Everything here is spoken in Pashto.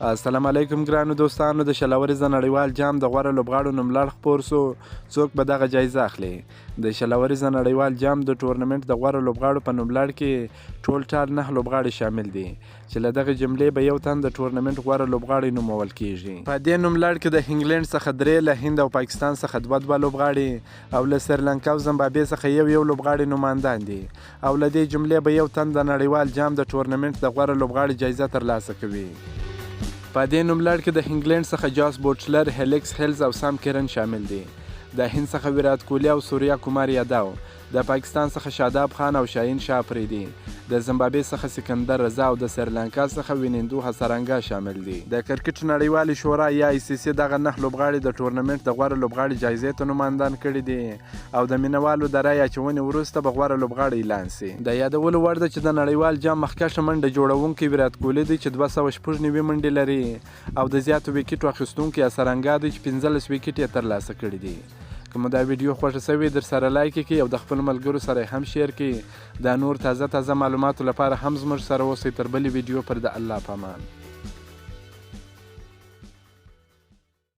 السلام علیکم ګرانو دوستانو، د 20 اوریزه نړیوال جام د غوره لوبغاړو نوملړ خپور سو. څوک به دغه جایزه اخلي؟ د 20 اوریزه نړیوال جام د ټورنمنټ د غوره لوبغاړو په نوملړ کې ټول ټال 9 لوبغاړي شامل دي، چې له دغې جملې به یو تن د ټورنمنټ غوره لوبغاړی نومول کیږي. په دې نوملړ کې د انګلینډ څخه درې، له هند او پاکستان څخه دوه دوه لوبغاړي او له سریلانکا او زمبابوې څخه یو یو لوبغاړي نوماندان دي، او له دې جملې به یو تن د نړیوال جام د ټورنمنټ د غوره لوبغاړي جایزه ترلاسه کوي. په دې نوملړ کې د انګلینډ څخه جاس بوټلر، هلیکس هیلز او سام کرن شامل دي. د هند څخه ویرات کوهلي او سوریا کمار یاداو، د پاکستان څخه شاداب خان او شاهین شاه افریدي، د زمبابوې څخه سکندر رضا او د سریلانکا څخه وینیندو هسرانګا شامل دي. د کرکټ نړیوالې شورا یا آی سي سي دغه 9 لوبغاړي د ټورنمنټ د غوره لوبغاړي جایزې ته نوماندان کړي دي، او د مینهوالو د رای اچونې وروسته به غوره لوبغاړی اعلان شي. د یادولو وړ ده چې د نړیوال جام مخکښه منډه جوړونکی ویرات کوهلي دی، چې 296 منډې لري، او د زیاتو ویکټو اخیستونکی اسرنګا دی، چې 15 ویکټ یې ترلاسه کړي دي. که مو دا ویډیو خوښه شوې، در سره لایک کړئ او د خپلو ملګرو سره هم share کړئ. دا نور تازه تازه معلوماتو لپاره هم زموږ سره اوسئ. تر بلې ویډیو پر د الله پامان.